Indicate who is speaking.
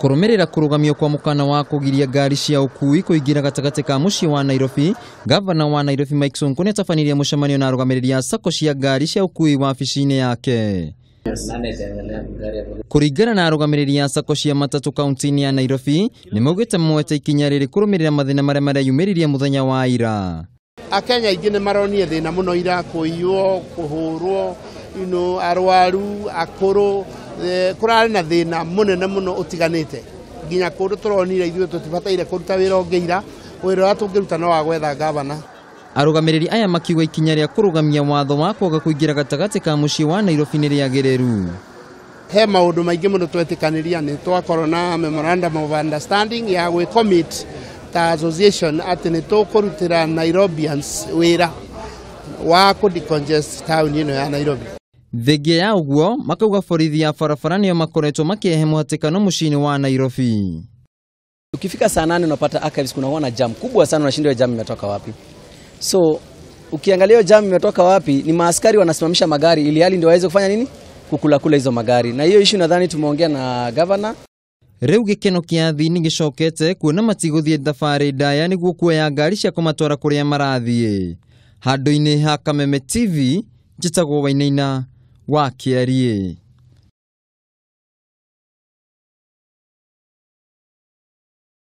Speaker 1: Kũrũmĩrĩra kũrũgamio kwa mũkana wa kũgiria ngari cia ũkui kũingĩra gatagatĩ ka mũciĩ wa Nairobi, gavana wa Nairobi Mike Sonko nĩatabanirie mũcemanio na arũgamĩrĩri a sacco cia ngari cia ũkui wabici-inĩ yake. Kũringana na arũgamĩrĩri a sacco cia matatũ kaunti-inĩ ya Nairobi, nĩmaugĩte moete ikinya rĩrĩ kũrũmĩrĩra mathĩna marĩa mareyumĩririe mũthenya wa ira.
Speaker 2: Akenya aingĩ nĩ maronire thĩna mũno ira, kũiywo, kũhũrwo, arwaru, akũrũ, kũrarĩ na thĩna mũnene mũno ũtiganĩte. Nginya kũndũ tũronire ithuĩ tũtibataire kũruta wĩra ũngĩ ira, wĩra ũrĩa tũngĩruta no wa gwetha gavana.
Speaker 1: Arũgamĩrĩri aya makiuga ikinya rĩa kũrũgamia watho wa kwaga kũingĩra gatagatĩ ka mũciĩ wa Nairobi nĩ rĩagĩrĩru.
Speaker 2: He maũndũ maingĩ mũno twetĩkanĩria, nĩ twakorwo na memorandum of understanding ya gwĩ-commit ta association atĩ nĩ tũkũrutĩra Nairobians wĩra wa kũ decongest town ĩno ya Nairobi.
Speaker 1: Thengia ya ũguo, makauga borithi ya barabara nĩo makoretwo makĩrehe mũhatĩkano mũciĩ-inĩ wa Nairobi.
Speaker 3: Ukifika saa 8 unapata Archives kuna na jam kubwa sana, unashindwa jam imetoka wapi. So ukiangalia hiyo jam imetoka wapi, ni maaskari wanasimamisha magari ili hali ndio waweze kufanya nini? Kukula kula hizo magari. Na hiyo issue nadhani tumeongea na governor.
Speaker 1: Rĩu gĩkeno kĩa athii nĩ gĩcokete kuona matigũthiĩ thabarĩ ndaya nĩguo kuoya ngari cia kũmatwara kũrĩa marathiĩ. Handũ-inĩ ha Kameme TV, njĩtagwo Wainaina wa Kĩariĩ.